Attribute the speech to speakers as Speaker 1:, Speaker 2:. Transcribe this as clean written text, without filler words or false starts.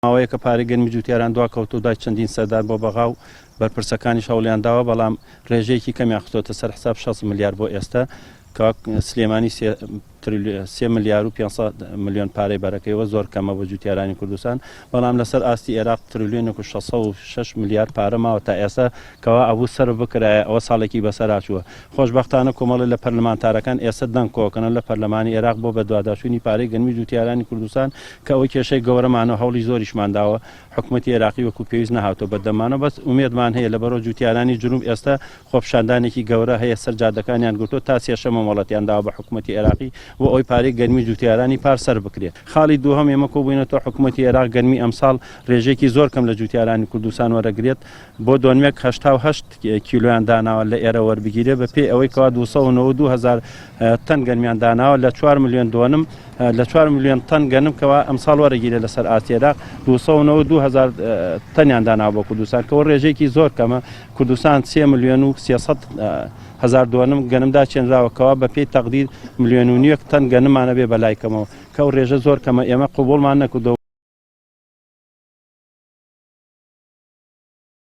Speaker 1: ماوەیەکە پارەی گەنمی جوتیاران دواکەوتوو دوای چەندین سەردان بۆ بەغا و بەرپرسەکانیش هەوڵیان داوە، بەڵام رێژەیەکی کەمیان خستۆتە سەر حساب 60 ملیار بۆ ئێستا کە سلێمانی سێ ملیار و 500 ملیۆن پارەی بەرەکەیەوە زۆر کەمە بۆ جوتیارانی کوردستان، بەڵام لەسەر ئاستی ئێراق ترلیۆنێک و 606 ملیار پارە ماوە تا ئێستا کەوا ئەبوو سەرف بکرایە ئەوە ساڵێکی بەسەراچووە. خۆشبەختانە کۆمەڵێ لە پەرلەمانتارەکان ئێستا دەنگ کۆکەنەوە لە پەرلەمانی ئێراق بۆ بەدواداچوونی پارەی گەنمی جوتیارانی کوردستان کە ئەوە کێشەی گەورەمانە و هەوڵی زۆریشمان داوە حکومەتی ئێراقی وەکو پێویست نەهاتووە بەردەممانەوە بەس ئومێدمان هەیە لەبەرئەوە جوتیارانی جنوب ئێستا خۆپیشاندانێکی گەورە هەیە سەر جادەکانیان گرتووە تا سێشەمە مۆڵەتیان داوە بە حکومەتی ئێراقی بۆ ئەوەی پارەی گەنمی جوتیارانی پار سەرف بکرێت. خاڵی دووهەم ئێمە کۆبووینەتەوە حکومەتی ئێراق گەنمی ئەمساڵ رێژەیەکی زۆر کەم لە جوتیارانی کوردستان وەرەگرێت بۆ دۆنمێک 88 کیلۆیان داناوە لە ئێرە وەربگیرێت بە پێی ئەوەی کەوا 292 هەزار تەن گەنمیان داناوە لە 4 ملیۆن دۆنم لە 4 ملیۆن تەن گەنم کەوا ئەمساڵ وەرەگیرێت لەسەر ئاستی عێراق 292 هەزار تەنیان داناوە بۆ کوردستان کەەوە ڕێژەیەکی زۆر کەمە کوردستان 3 ملیۆن و 300 هەزار دۆنم گەنم داچێنراوە کەوا بە پێی تەقدیر ملیۆن و نیوێک تەن گەنمانە بێ بەلای کەمەوە کە ئەو ڕێژە زۆر کەمە ئێمە قبوڵمان نەکردەوە.